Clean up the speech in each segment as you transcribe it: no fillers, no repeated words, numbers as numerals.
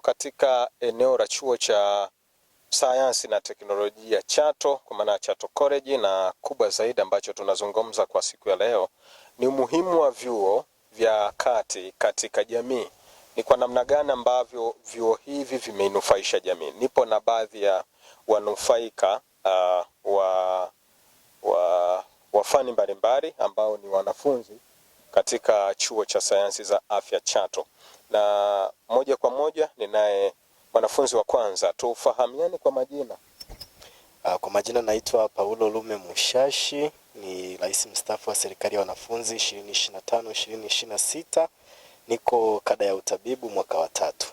katika eneo la chuo cha sayansi na teknolojia Chato, kwa maana ya Chato College, na kubwa zaidi ambacho tunazungumza kwa siku ya leo ni umuhimu wa vyuo vya kati katika jamii. Ni kwa namna gani ambavyo vyuo hivi vimeinufaisha jamii. Nipo na baadhi ya wanufaika wa fani mbalimbali ambao ni wanafunzi katika chuo cha sayansi za afya Chato, na moja kwa moja ninaye mwanafunzi wa kwanza, tufahamiane kwa majina. Kwa majina naitwa Paulo Lume Mushashi, ni rais mstaafu wa serikali ya wanafunzi 2025 2026. Niko kada ya utabibu mwaka wa tatu.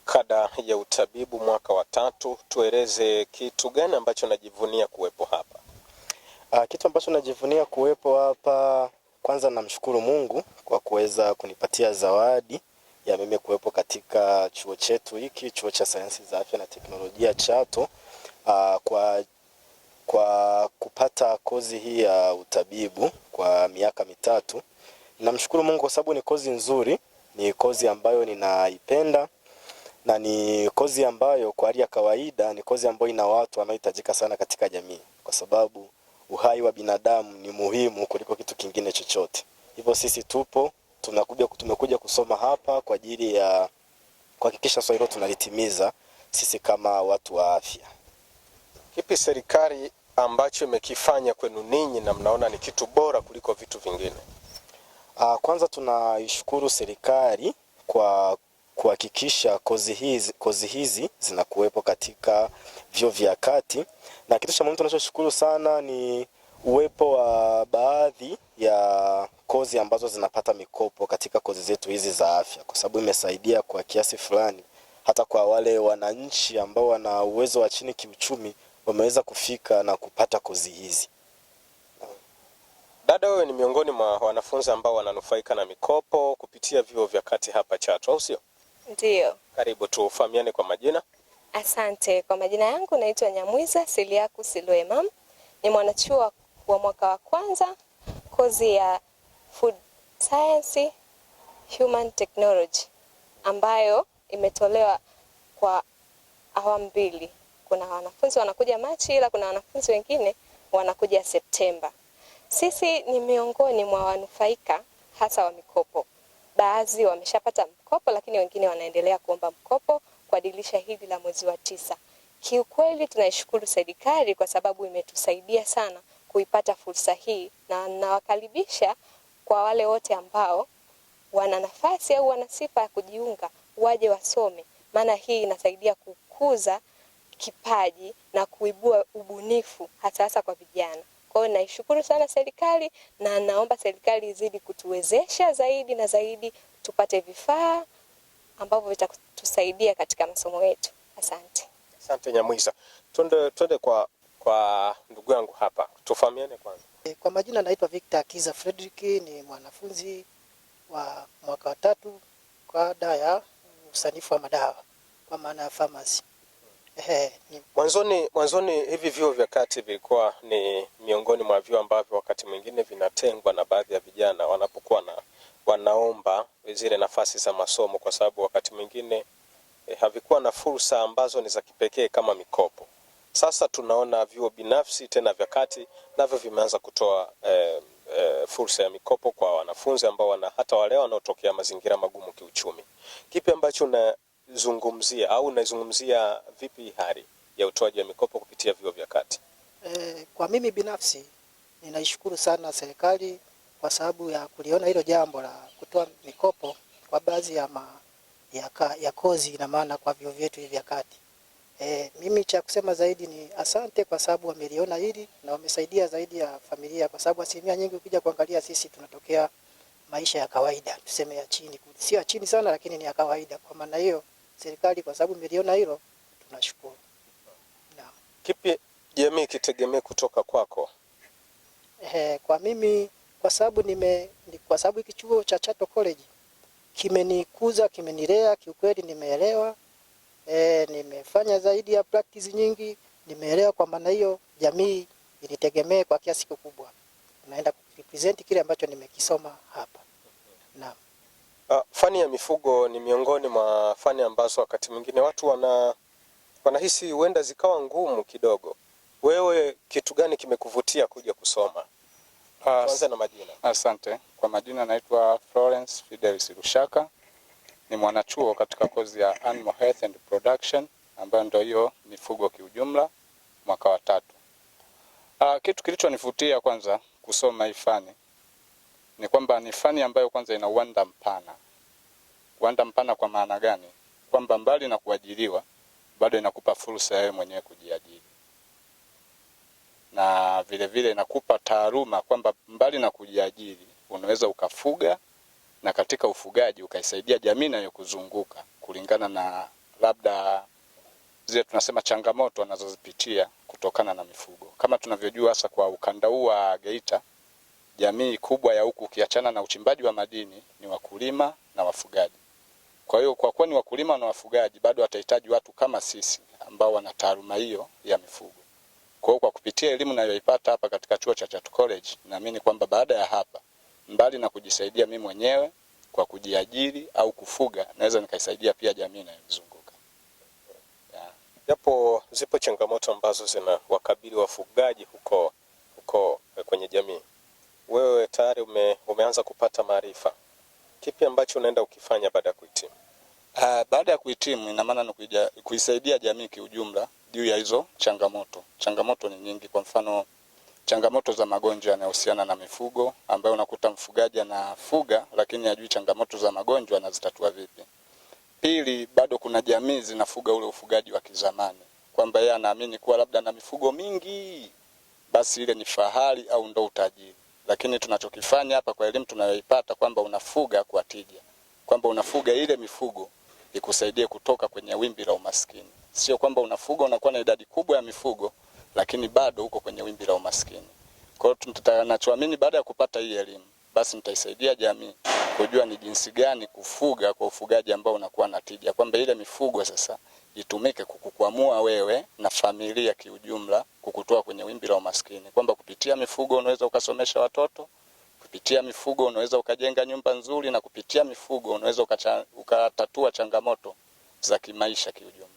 Kada ya utabibu mwaka wa tatu, tueleze kitu gani ambacho najivunia kuwepo hapa? Kitu ambacho najivunia kuwepo hapa, kwanza namshukuru Mungu kwa kuweza kunipatia zawadi ya mimi kuwepo katika chuo chetu hiki, chuo cha sayansi za afya na teknolojia Chato, kwa kupata kozi hii ya utabibu kwa miaka 3. Namshukuru Mungu kwa sababu ni kozi nzuri, ni kozi ambayo ninaipenda na ni kozi ambayo kwa hali ya kawaida ni kozi ambayo ina watu wanaohitajika sana katika jamii, kwa sababu uhai wa binadamu ni muhimu kuliko kitu kingine chochote. Hivyo sisi tupo tumekuja kusoma hapa kwa ajili ya kuhakikisha swali hilo tunalitimiza sisi kama watu wa afya. Kipi serikali ambacho imekifanya kwenu ninyi na mnaona ni kitu bora kuliko vitu vingine? Kwanza tunaishukuru serikali kwa kuhakikisha kozi hizi zinakuwepo katika vyuo vya kati, na kitu cha muhimu tunachoshukuru sana ni uwepo wa baadhi ya kozi ambazo zinapata mikopo katika kozi zetu hizi za afya, kwa sababu imesaidia kwa kiasi fulani hata kwa wale wananchi ambao wana uwezo wa chini kiuchumi wameweza kufika na kupata kozi hizi. Dada, wewe ni miongoni mwa wanafunzi ambao wananufaika na mikopo kupitia vyuo vya kati hapa Chato, au sio? Ndiyo. Karibu, tufahamiane kwa majina. Asante. Kwa majina yangu naitwa Nyamwiza Siliaku Silwema, ni mwanachuo wa mwaka wa kwanza kozi ya Food Science Human Technology ambayo imetolewa kwa awamu mbili. Kuna wanafunzi wanakuja Machi, ila kuna wanafunzi wengine wanakuja Septemba. Sisi ni miongoni mwa wanufaika hasa wa mikopo. Baadhi wameshapata mkopo, lakini wengine wanaendelea kuomba mkopo kwa dirisha hili la mwezi wa 9. Kiukweli tunaishukuru serikali kwa sababu imetusaidia sana kuipata fursa hii, na nawakaribisha kwa wale wote ambao wana nafasi au wana sifa ya kujiunga waje wasome, maana hii inasaidia kukuza kipaji na kuibua ubunifu hasa hasa kwa vijana. Kwa hiyo naishukuru sana serikali na naomba serikali izidi kutuwezesha zaidi na zaidi tupate vifaa ambavyo vitatusaidia katika masomo yetu. Asante. Asante Nyamwiza. Twende kwa ndugu yangu hapa. Tufahamiane kwanza. Kwa majina naitwa Victor Kiza Frederick, ni mwanafunzi wa mwaka wa 3 kada ya usanifu wa madawa kwa maana ya pharmacy. Ni Mwanzoni hivi vyuo vya kati vilikuwa ni miongoni mwa vyuo ambavyo wakati mwingine vinatengwa na baadhi ya vijana wanapokuwa na wanaomba zile nafasi za masomo, kwa sababu wakati mwingine havikuwa na fursa ambazo ni za kipekee kama mikopo. Sasa tunaona vyuo binafsi tena vya kati navyo vimeanza kutoa fursa ya mikopo kwa wanafunzi ambao wana hata wale wanaotokea mazingira magumu kiuchumi. Kipi ambacho unazungumzia au unazungumzia vipi hali ya utoaji wa mikopo kupitia vyuo vya kati? Kwa mimi binafsi ninaishukuru sana serikali kwa sababu ya kuliona hilo jambo la kutoa mikopo kwa baadhi ya kozi, ina maana kwa vyuo vyetu hivi vya kati. Mimi cha kusema zaidi ni asante kwa sababu wameliona hili na wamesaidia zaidi ya familia, kwa sababu asilimia nyingi ukija kuangalia sisi tunatokea maisha ya kawaida, tuseme ya chini, sio ya chini sana lakini ni ya kawaida. Kwa maana hiyo serikali kwa sababu imeliona hilo tunashukuru. Naam. Kipi jamii kitegemee kutoka kwako? Kwa mimi kwa sababu nime, ni, kwa sababu hiki chuo cha Chato College kimenikuza, kimenilea, kiukweli nimeelewa. Nimefanya zaidi ya practice nyingi, nimeelewa. Kwa maana hiyo jamii initegemee kwa kiasi kikubwa. Naenda kurepresent kile ambacho nimekisoma hapa. Naam. Fani ya mifugo ni miongoni mwa fani ambazo wakati mwingine watu wanahisi huenda zikawa ngumu kidogo. Wewe kitu gani kimekuvutia kuja kusoma? Tuanze na majina. Asante. Kwa majina naitwa Florence Fidelis Lushaka, ni mwanachuo katika kozi ya Animal Health and Production ambayo ndio hiyo mifugo kiujumla, mwaka wa 3. Kitu kilichonivutia kwanza kusoma hii fani ni kwamba ni fani ambayo kwanza ina uwanda mpana. Uwanda mpana kwa maana gani? Kwamba mbali na kuajiriwa, bado inakupa fursa ya wewe mwenyewe kujiajiri, na vile vile inakupa taaluma kwamba mbali na kujiajiri unaweza ukafuga, na katika ufugaji ukaisaidia jamii inayokuzunguka kulingana na labda zile tunasema changamoto wanazozipitia kutokana na mifugo. Kama tunavyojua hasa kwa ukanda huu wa Geita, jamii kubwa ya huku ukiachana na uchimbaji wa madini ni wakulima na wafugaji. Kwa hiyo kwa kuwa ni wakulima na wafugaji, bado watahitaji watu kama sisi ambao wana taaluma hiyo ya mifugo. Kwa hiyo kwa kupitia elimu ninayoipata hapa katika chuo cha Chato College, naamini kwamba baada ya hapa, mbali na kujisaidia mimi mwenyewe kwa kujiajiri au kufuga, naweza nikaisaidia pia jamii inayonizunguka. Japo zipo changamoto ambazo zinawakabili wafugaji huko kwenye jamii. Wewe tayari umeanza kupata maarifa. Kipi ambacho unaenda ukifanya baada ya kuhitimu? Baada ya kuhitimu ina maana ni kuisaidia jamii kiujumla juu ya hizo changamoto. Changamoto ni nyingi, kwa mfano changamoto za magonjwa yanayohusiana na mifugo ambayo unakuta mfugaji anafuga lakini hajui changamoto za magonjwa anazitatua vipi. Pili, bado kuna jamii zinafuga ule ufugaji wa kizamani kwamba yeye anaamini kuwa labda na mifugo mingi basi ile ni fahari au ndo utajiri. Lakini tunachokifanya hapa kwa elimu tunayoipata kwamba unafuga kwa tija, kwamba unafuga ile mifugo ikusaidie kutoka kwenye wimbi la umaskini. Sio kwamba unafuga unakuwa na idadi kubwa ya mifugo lakini bado uko kwenye wimbi la umaskini. Kwa hiyo tunachoamini baada ya kupata hii elimu, basi nitaisaidia jamii kujua ni jinsi gani kufuga kwa ufugaji ambao unakuwa na tija, kwamba ile mifugo sasa itumike kukukwamua wewe na familia kiujumla, kukutoa kwenye wimbi la umaskini, kwamba kupitia mifugo unaweza ukasomesha watoto, kupitia mifugo unaweza ukajenga nyumba nzuri, na kupitia mifugo unaweza ukatatua changamoto za kimaisha kiujumla.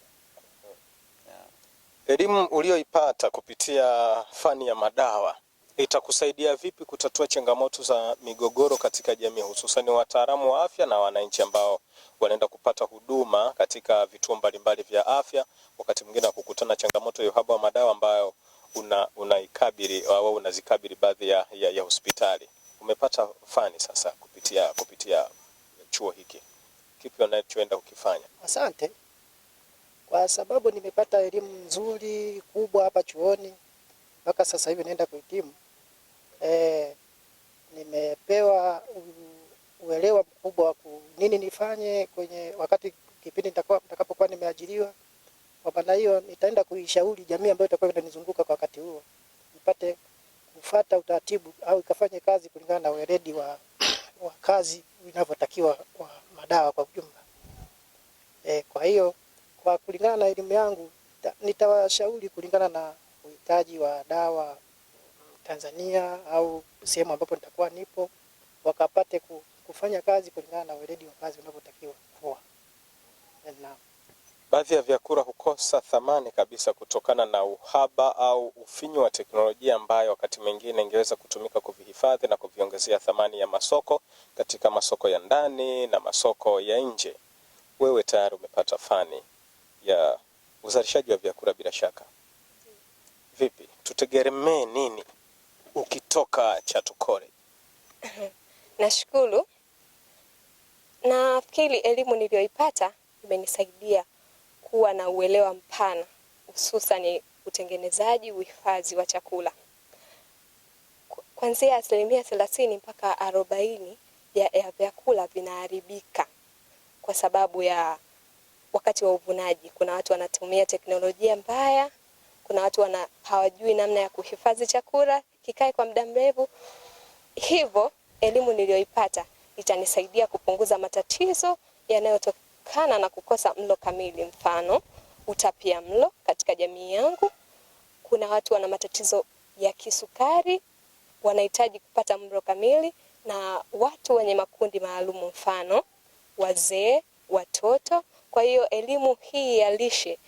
Elimu uliyoipata kupitia fani ya madawa itakusaidia vipi kutatua changamoto za migogoro katika jamii, hususan wataalamu wa afya na wananchi ambao wanaenda kupata huduma katika vituo mbalimbali vya afya, wakati mwingine wa kukutana changamoto ya uhaba wa madawa ambayo unaikabili au unazikabili baadhi ya hospitali? Umepata fani sasa kupitia chuo hiki, kipi unachoenda kukifanya? Asante. Kwa sababu nimepata elimu nzuri kubwa hapa chuoni mpaka sasa hivi naenda kuhitimu. Nimepewa uelewa mkubwa wa nini nifanye kwenye wakati kipindi nitakapokuwa nimeajiriwa. Kwa maana hiyo nitaenda kuishauri jamii ambayo itakuwa inanizunguka kwa wakati huo ipate kufuata utaratibu au ikafanye kazi kulingana na weledi wa kazi inavyotakiwa wa madawa kwa ujumla. Kwa hiyo kwa kulingana na elimu yangu nitawashauri kulingana na uhitaji wa dawa Tanzania au sehemu ambapo nitakuwa nipo, wakapate kufanya kazi kulingana na weledi wa kazi unavyotakiwa kuwa. Na baadhi ya vyakula hukosa thamani kabisa kutokana na uhaba au ufinyu wa teknolojia ambayo wakati mwingine ingeweza kutumika kuvihifadhi na kuviongezea thamani ya masoko katika masoko ya ndani na masoko ya nje. Wewe tayari umepata fani ya uzalishaji wa vyakula bila shaka. Vipi, tutegemee nini ukitoka Chato College? Nashukuru. Nafikiri elimu niliyoipata imenisaidia kuwa na uelewa mpana, hususan utengenezaji, uhifadhi wa chakula. Kuanzia 30% mpaka 40% ya vyakula vinaharibika kwa sababu ya wakati wa uvunaji. Kuna watu wanatumia teknolojia mbaya, kuna watu hawajui namna ya kuhifadhi chakula kikae kwa muda mrefu. Hivyo elimu niliyoipata itanisaidia kupunguza matatizo yanayotokana na kukosa mlo kamili, mfano utapia mlo katika jamii yangu. Kuna watu wana matatizo ya kisukari wanahitaji kupata mlo kamili, na watu wenye makundi maalum, mfano wazee, watoto. Kwa hiyo elimu hii ya lishe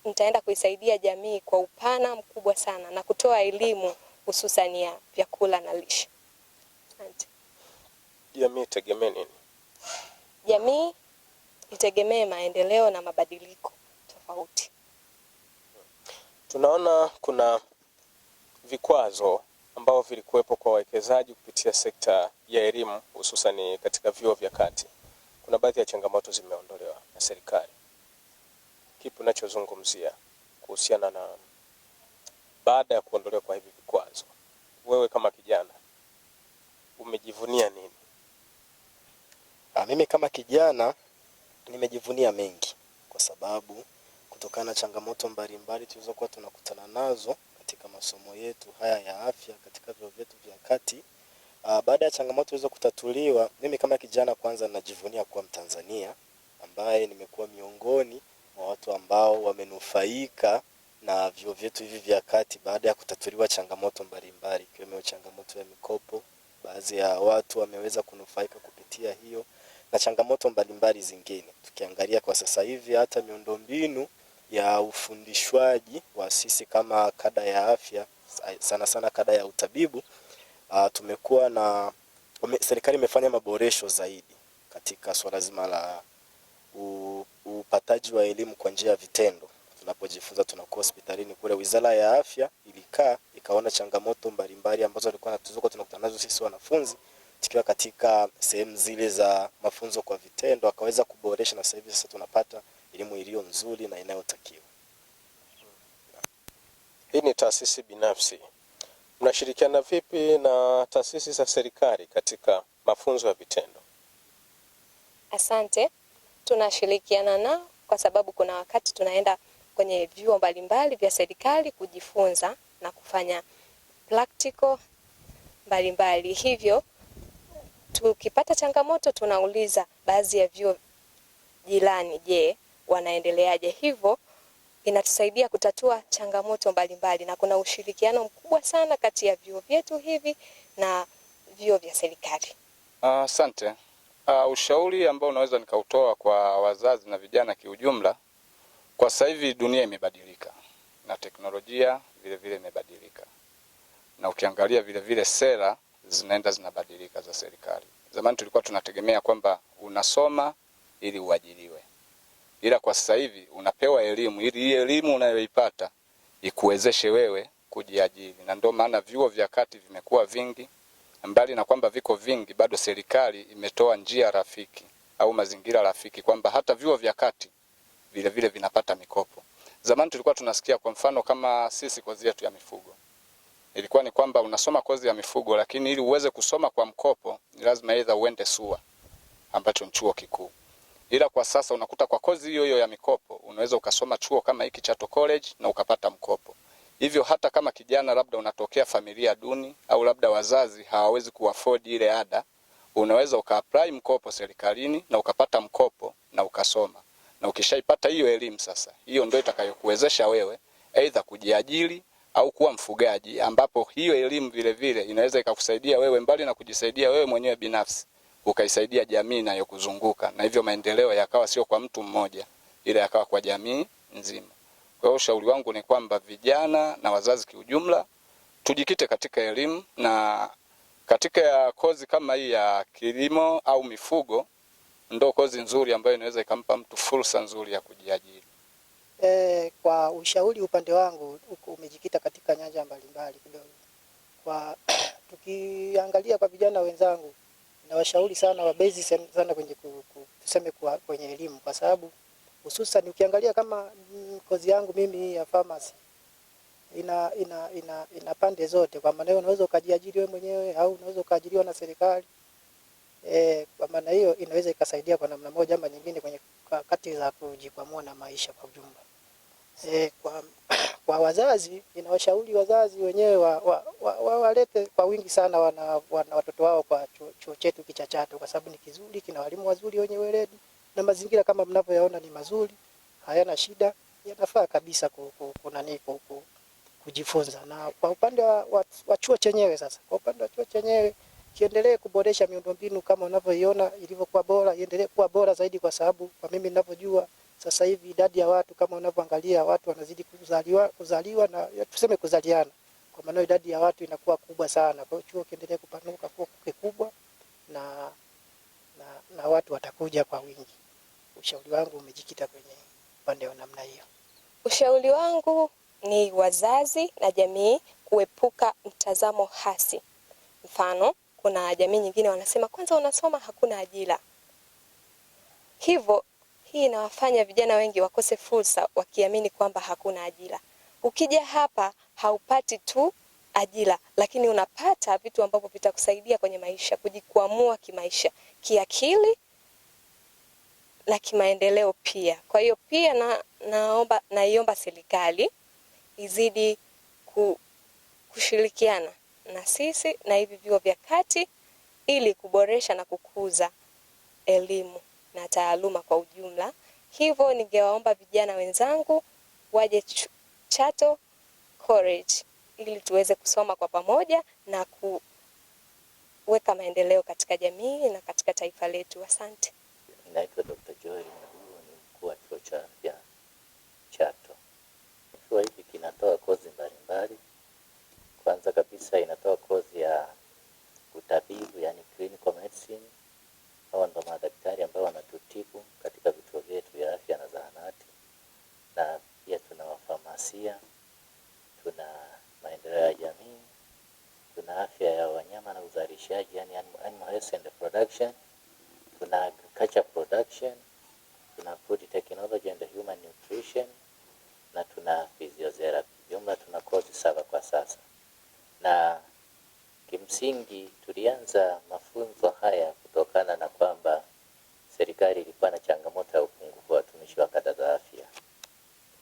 nitaenda kuisaidia jamii kwa upana mkubwa sana na kutoa elimu hususan ya vyakula na lishe. Asante. Jamii itegemee nini? Jamii itegemee maendeleo na mabadiliko tofauti. Tunaona kuna vikwazo ambavyo vilikuwepo kwa wawekezaji kupitia sekta ya elimu hususan katika vyuo vya kati. Kuna baadhi ya changamoto zimeondolewa na serikali. Kipi unachozungumzia kuhusiana na baada ya kuondolewa kwa hivi vikwazo? Wewe kama kijana umejivunia nini? Mimi kama kijana nimejivunia mengi kwa sababu kutokana na changamoto mbalimbali tulizokuwa tunakutana nazo katika masomo yetu haya ya afya katika vyuo vyetu vya kati. Baada ya changamoto hizo kutatuliwa, mimi kama kijana kwanza najivunia kuwa Mtanzania ambaye nimekuwa miongoni mwa watu ambao wamenufaika na vyuo vyetu hivi vya kati baada ya kutatuliwa changamoto mbalimbali ikiwemo changamoto ya mikopo. Baadhi ya watu wameweza kunufaika kupitia hiyo na changamoto mbalimbali zingine. Tukiangalia kwa sasa hivi hata miundombinu ya ufundishwaji wa sisi kama kada ya afya, sana sana kada ya utabibu, tumekuwa na serikali imefanya maboresho zaidi katika swala zima la upataji wa elimu kwa njia ya vitendo. Tunapojifunza tunakuwa hospitalini kule. Wizara ya Afya ilikaa ikaona changamoto mbalimbali ambazo walikuwa tunakutana nazo sisi wanafunzi tukiwa katika sehemu zile za mafunzo kwa vitendo, akaweza kuboresha na sasa hivi sasa tunapata elimu iliyo nzuri na inayotakiwa. Hii ni taasisi binafsi. Mnashirikiana vipi na taasisi za serikali katika mafunzo ya vitendo? Asante. Tunashirikiana nao kwa sababu kuna wakati tunaenda kwenye vyuo mbalimbali vya serikali kujifunza na kufanya practical mbalimbali. Hivyo tukipata changamoto tunauliza baadhi ya vyuo jirani, je, wanaendeleaje? Hivyo inatusaidia kutatua changamoto mbalimbali, na kuna ushirikiano mkubwa sana kati ya vyuo vyetu hivi na vyuo vya serikali. Asante. Ushauri ambao unaweza nikautoa kwa wazazi na vijana kiujumla, kwa sasa hivi dunia imebadilika na teknolojia vile vile imebadilika, na ukiangalia vile vile sera zinaenda zinabadilika za serikali. Zamani tulikuwa tunategemea kwamba unasoma ili uajiriwe, ila kwa sasa hivi unapewa elimu ili hii elimu unayoipata ikuwezeshe wewe kujiajiri, na ndio maana vyuo vya kati vimekuwa vingi. Mbali na kwamba viko vingi, bado serikali imetoa njia rafiki au mazingira rafiki kwamba hata vyuo vya kati vile vile vinapata mikopo. Zamani tulikuwa tunasikia, kwa mfano kama sisi kozi yetu ya mifugo ilikuwa ni kwamba unasoma kozi ya mifugo, lakini ili uweze kusoma kwa mkopo ni lazima aidha uende SUA ambacho ni chuo kikuu. Ila kwa sasa unakuta kwa kozi hiyo hiyo ya mikopo unaweza ukasoma chuo kama hiki Chato College na ukapata mkopo. Hivyo hata kama kijana labda unatokea familia duni au labda wazazi hawawezi kuafford ile ada, unaweza ukaapply mkopo serikalini na ukapata mkopo na ukasoma. Na ukishaipata hiyo elimu sasa, hiyo ndio itakayokuwezesha wewe aidha kujiajiri au kuwa mfugaji, ambapo hiyo elimu vile vile inaweza ikakusaidia wewe, mbali na kujisaidia wewe mwenyewe binafsi, ukaisaidia jamii inayokuzunguka, na hivyo maendeleo yakawa sio kwa mtu mmoja, ila yakawa kwa jamii nzima. Kwa hiyo ushauri wangu ni kwamba vijana na wazazi kiujumla tujikite katika elimu na katika kozi kama hii ya kilimo au mifugo, ndo kozi nzuri ambayo inaweza ikampa mtu fursa nzuri ya kujiajiri. Kwa ushauri upande wangu umejikita katika nyanja mbalimbali kidogo. Kwa tukiangalia kwa vijana wenzangu, nawashauri sana wabezi sana kwenye tuseme kwenye elimu, kwa sababu hususan ukiangalia kama kozi yangu mimi ya pharmacy ina pande zote. Kwa maana hiyo unaweza ukajiajiri wewe mwenyewe au unaweza ukaajiriwa na serikali. Kwa maana hiyo inaweza ikasaidia kwa namna moja ama nyingine kwenye kati za kujikwamua na maisha kwa ujumla. Kwa wazazi, ninawashauri wazazi wenyewe walete kwa wingi sana wana watoto wao kwa chuo chetu cha Chato, kwa sababu ni kizuri, kina walimu wazuri wenye weledi na mazingira kama mnavyoyaona ni mazuri, hayana shida, yanafaa kabisa kujifunza. Na kwa upande wa chuo chenyewe sasa, kwa upande wa chuo chenyewe Kiendelee kuboresha miundombinu kama unavyoiona ilivyokuwa bora, iendelee kuwa bora zaidi, kwa sababu kwa mimi ninavyojua sasa hivi idadi ya watu kama unavyoangalia watu wanazidi kuzaliwa na tuseme kuzaliana, kwa maana idadi ya watu inakuwa kubwa sana. Kwa hiyo chuo kiendelee kupanuka kuwa kikubwa na watu watakuja kwa wingi. Ushauri wangu umejikita kwenye upande wa namna hiyo. Ushauri wangu ni wazazi na jamii kuepuka mtazamo hasi. Mfano, kuna jamii nyingine wanasema kwanza unasoma hakuna ajira. Hivyo hii inawafanya vijana wengi wakose fursa wakiamini kwamba hakuna ajira. Ukija hapa haupati tu ajira, lakini unapata vitu ambavyo vitakusaidia kwenye maisha, kujikwamua kimaisha, kiakili na kimaendeleo pia. Kwa hiyo pia naiomba serikali izidi kushirikiana na sisi na hivi vyuo vya kati ili kuboresha na kukuza elimu na taaluma kwa ujumla. Hivyo ningewaomba vijana wenzangu waje Chato College ili tuweze kusoma kwa pamoja na kuweka maendeleo katika jamii na katika taifa letu. Asante. Naitwa Dr. Joel Mduu, ni mkuu wa chuo cha afya Chato. Chuo hiki kinatoa kozi mbalimbali. Kwanza kabisa inatoa kozi ya utabibu, yani clinical medicine. Hawa ndo madaktari ambao wanatutibu katika vituo vyetu vya afya na zahanati, na pia tuna wafamasia, tuna maendeleo ya jamii, tuna afya ya wanyama na uzalishaji, yani animal health and production, tuna agriculture production, tuna food technology and human nutrition na tuna physiotherapy. Jumla tuna kozi 7 kwa sasa. Na kimsingi tulianza mafunzo haya kutokana na kwamba serikali ilikuwa na changamoto ya upungufu wa watumishi wa kada za afya.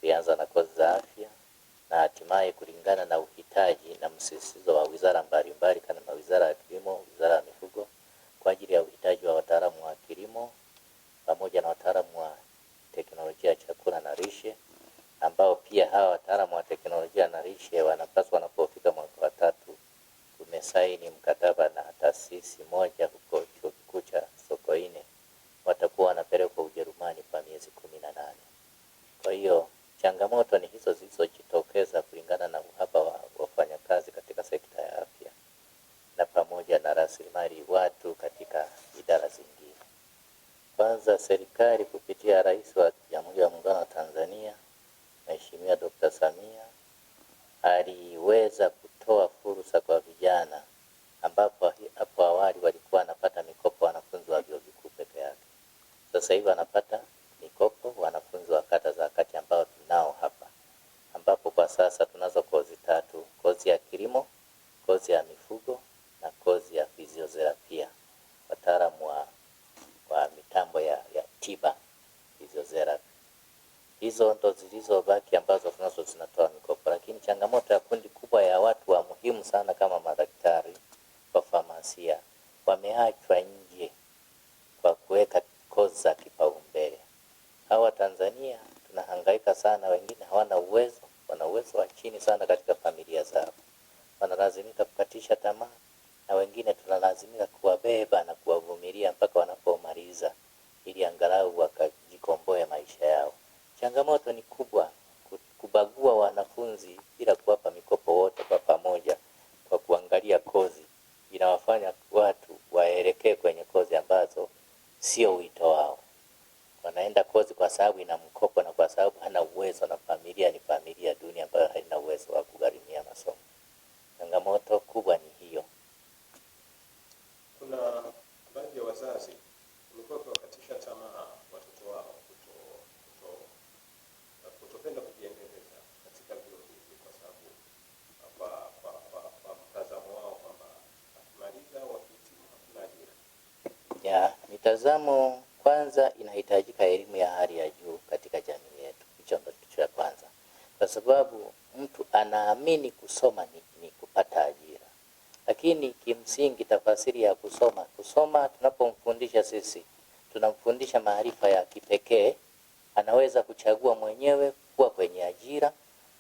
Tulianza na kozi za afya na hatimaye kulingana na uhitaji na msisitizo wa wizara mbalimbali kama wizara ya kilimo, wizara ya mifugo kwa ajili ya uhitaji wa wataalamu wa kilimo pamoja na wataalamu wa teknolojia ya chakula na lishe, ambao pia hawa wataalamu wa teknolojia na lishe wanapaswa wanapofika mwaka wa 3 tumesaini mkataba na taasisi moja huko chuo kikuu cha Sokoine, watakuwa wanapelekwa Ujerumani kwa miezi 18. Kwa hiyo changamoto ni hizo zilizojitokeza kulingana na uhaba wa wafanyakazi katika sekta ya afya na pamoja na rasilimali watu katika idara zingine. Kwanza serikali kupitia Rais wa Jamhuri ya Muungano wa Tanzania Mheshimiwa Dr. Samia aliweza kutoa fursa kwa vijana, ambapo hapo awali walikuwa wanapata mikopo wanafunzi wa vyuo vikuu peke yake. Sasa hivi wanapata mikopo wanafunzi wa kata za kati ambao tunao hapa, ambapo kwa sasa tunazo kozi 3, kozi ya kilimo, kozi ya mifugo na kozi ya physiotherapia, wataalamu wa mitambo ya tiba physiotherapy. Hizo ndo zilizobaki ambazo tunazo zinatoa mikopo. Lakini changamoto ya kundi kubwa ya watu wa muhimu sana kama madaktari wa famasia wameachwa nje kwa kuweka kozi za kipaumbele. Hawa Tanzania tunahangaika sana, wengine hawana uwezo, wana uwezo wa chini sana katika familia zao, wanalazimika kukatisha tamaa, na wengine tunalazimika kuwabeba na kuwavumilia mpaka wanapomaliza ili angalau wakajikomboe maisha yao. Changamoto ni kubwa kubagua wanafunzi bila kuwapa mikopo wote kwa pamoja, kwa kuangalia kozi inawafanya watu waelekee kwenye kozi ambazo sio wito wao. Wanaenda kozi kwa sababu ina mkopo na kwa sababu hana uwezo na familia ni familia duni ambayo haina uwezo wa kugharimia masomo. Changamoto kubwa ni hiyo. Kuna baadhi ya wazazi wamekuwa wakiwakatisha tamaa watoto wao kutopenda kujiendeleza katika vyuo hivi kwa sababu kwa mtazamo wao kwamba akimaliza au akihitimu hakuna ajira. Ya mitazamo, kwanza inahitajika elimu ya hali ya juu katika jamii yetu. Hicho ndio kitu cha kwanza, kwa sababu mtu anaamini kusoma ni kupata ajira, lakini kimsingi tafasiri ya kusoma tunapomfundisha sisi tunamfundisha maarifa ya kipekee. Anaweza kuchagua mwenyewe kuwa kwenye ajira,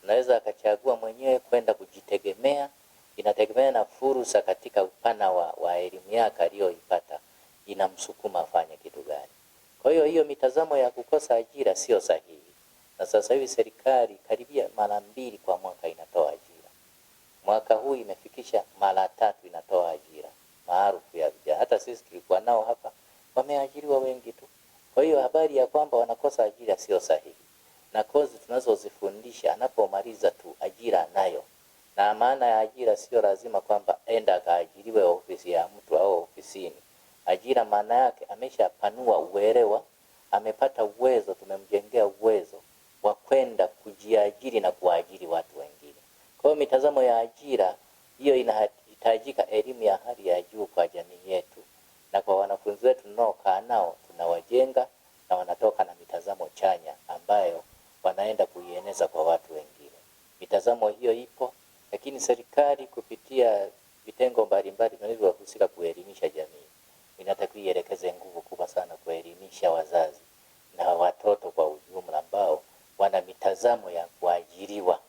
anaweza akachagua mwenyewe kwenda kujitegemea, Inategemea na fursa katika upana wa elimu yake aliyoipata inamsukuma afanye kitu gani. Kwa hiyo hiyo mitazamo ya kukosa ajira sio sahihi, na sasa hivi serikali karibia mara mbili kwa mwaka inatoa ajira. Mwaka huu imefikisha mara tatu inatoa ajira maarufu ya vijana. Hata sisi tulikuwa nao hapa wameajiriwa wengi tu. Kwa hiyo habari ya kwamba wanakosa ajira sio sahihi, na kozi tunazozifundisha anapomaliza tu ajira anayo. Na maana ya ajira sio lazima kwamba enda akaajiriwe ofisi ya mtu au ofisini. Ajira maana yake ameshapanua uelewa, amepata uwezo, tumemjengea uwezo wa kwenda kujiajiri na kuwaajiri watu wengine. Kwa hiyo mitazamo ya ajira hiyo inahitajika elimu ya hali ya juu kwa jamii yetu na kwa wanafunzi wetu tunaokaa nao, tunawajenga na wanatoka na mitazamo chanya ambayo wanaenda kuieneza kwa watu wengine. Mitazamo hiyo ipo, lakini serikali kupitia vitengo mbalimbali vinavyohusika kuelimisha jamii inatakiwa ielekeze nguvu kubwa sana kuelimisha wazazi na watoto kwa ujumla ambao wana mitazamo ya kuajiriwa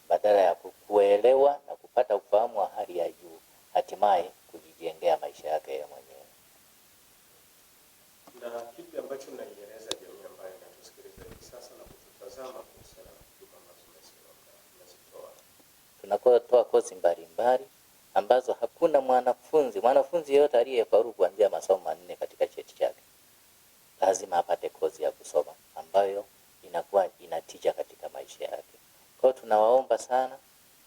badala ya kuelewa na kupata ufahamu wa hali ya juu, hatimaye kujijengea maisha yake yeye mwenyewe. Na kipi ambacho naieleza jamii ambayo inatusikiliza hivi sasa na kututazama kuhusiana na huduma ambazo mnazitoa? Tunakotoa kozi mbalimbali ambazo hakuna mwanafunzi yeyote aliyefaulu kuanzia masomo manne katika cheti chake lazima apate kozi ya kusoma ambayo inakuwa inatija katika maisha yake. Kwa hiyo tunawaomba sana,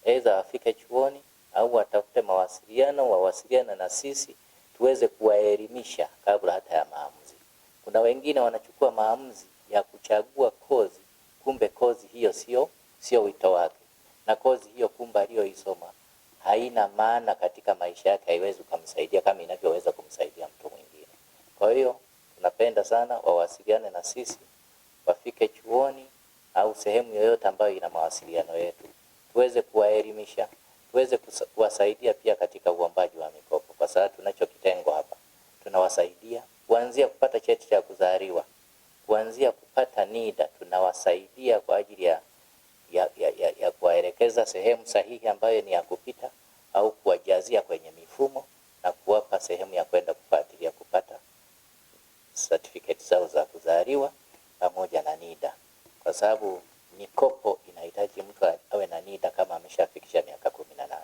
aidha wafike chuoni au watafute mawasiliano, wawasiliane na sisi tuweze kuwaelimisha kabla hata ya maamuzi. Kuna wengine wanachukua maamuzi ya kuchagua kozi, kumbe kozi hiyo sio wito wake, na kozi hiyo kumbe aliyoisoma haina maana katika maisha yake, haiwezi kumsaidia kama inavyoweza kumsaidia mtu mwingine. Kwa hiyo tunapenda sana wawasiliane na sisi, wafike chuoni au sehemu yoyote ambayo ina mawasiliano yetu, tuweze kuwaelimisha, tuweze kuwasaidia pia katika uombaji wa mikopo, kwa sababu tunacho kitengo hapa tunawasaidia kuanzia kupata cheti cha kuzaliwa, kuanzia kupata NIDA, tunawasaidia kwa ajili ya kuwaelekeza sehemu sahihi ambayo ni ya kupita au kuwajazia kwenye mifumo na kuwapa sehemu ya kwenda kufuatilia kupata certificate zao za kuzaliwa pamoja na NIDA, kwa sababu mikopo inahitaji mtu awe na NIDA kama ameshafikisha miaka 18.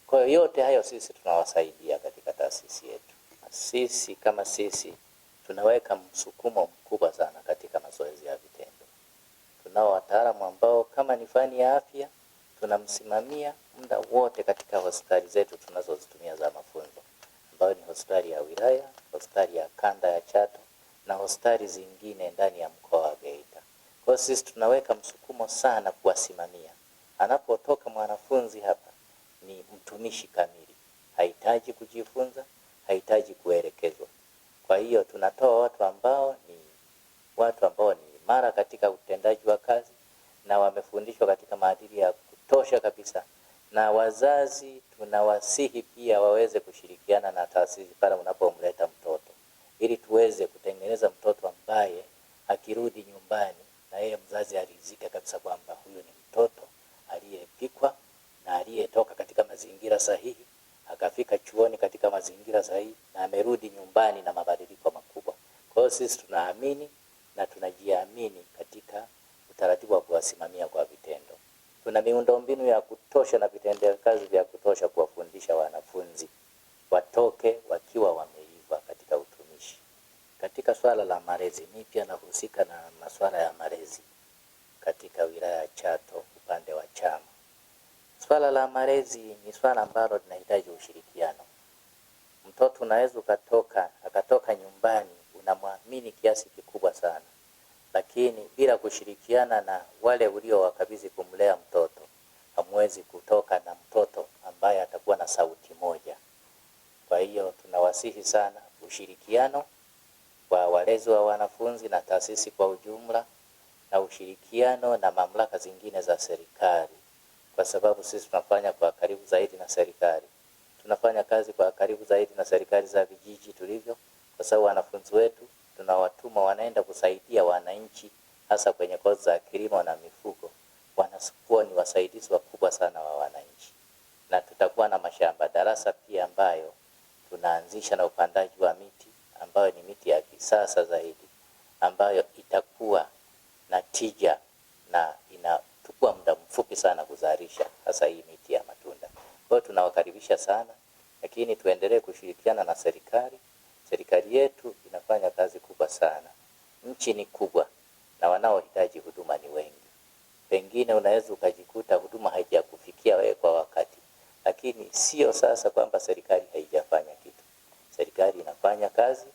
Kwa hiyo yote hayo sisi tunawasaidia katika taasisi yetu. Sisi kama sisi tunaweka msukumo mkubwa sana katika mazoezi ya vitendo. Tunao wataalamu ambao kama ni fani ya afya tunamsimamia muda wote katika hospitali zetu tunazozitumia za mafunzo, ambayo ni hospitali ya wilaya, hospitali ya kanda ya Chato na hospitali zingine ndani ya mkoa wa Geita. Kwa hiyo sisi tunaweka msukumo sana kuwasimamia. Anapotoka mwanafunzi hapa ni mtumishi kamili, hahitaji kujifunza, hahitaji kuelekezwa. Kwa hiyo tunatoa watu ambao ni imara katika utendaji wa kazi na wamefundishwa katika maadili ya kutosha kabisa. Na wazazi tunawasihi pia waweze kushirikiana na taasisi pale unapomleta mtoto, ili tuweze kutengeneza mtoto ambaye akirudi nyumbani na yeye mzazi aridhike kabisa kwamba huyu ni mtoto aliyepikwa na aliyetoka katika mazingira sahihi, akafika chuoni katika mazingira sahihi na amerudi nyumbani na mabadiliko makubwa. Kwa hiyo sisi tunaamini na tunajiamini katika utaratibu wa kuwasimamia kwa vitendo. Tuna miundombinu ya kutosha na vitendea kazi vya kutosha kuwafundisha wanafunzi watoke wakiwa wameiva katika utumishi. Katika swala la malezi, mimi pia nahusika na masuala ya malezi katika wilaya ya Chato upande wa chama. Swala la malezi ni swala ambalo linahitaji ushirikiano. Mtoto unaweza akatoka nyumbani unamwamini kiasi kikubwa sana, lakini bila kushirikiana na wale uliowakabidhi kumlea mtoto, hamwezi kutoka na mtoto ambaye atakuwa na sauti moja. Kwa hiyo tunawasihi sana ushirikiano kwa walezi wa wanafunzi na taasisi kwa ujumla, na ushirikiano na mamlaka zingine za serikali, kwa sababu sisi tunafanya kwa karibu zaidi na serikali. Tunafanya kazi kwa karibu zaidi na serikali za vijiji tulivyo, kwa sababu wanafunzi wetu tunawatuma wanaenda kusaidia wananchi, hasa kwenye kozi za kilimo na mifugo. Wanakuwa ni wasaidizi wakubwa sana wa wananchi. Na tutakuwa na mashamba darasa pia ambayo tunaanzisha na upandaji wa miti ambayo ni miti ya kisasa zaidi ambayo itakuwa na tija na inachukua muda mfupi sana kuzalisha, hasa hii miti ya matunda. Kwa hiyo tunawakaribisha sana, lakini tuendelee kushirikiana na serikali. Serikali yetu inafanya kazi kubwa sana. Nchi ni kubwa na wanaohitaji huduma ni wengi. Pengine unaweza ukajikuta huduma haijakufikia wewe kwa wakati, lakini sio sasa kwamba serikali haijafanya kitu. Serikali inafanya kazi,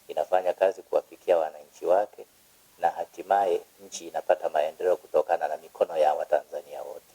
inafanya kazi kuwafikia wananchi wake, na hatimaye nchi inapata maendeleo kutokana na mikono ya Watanzania wote.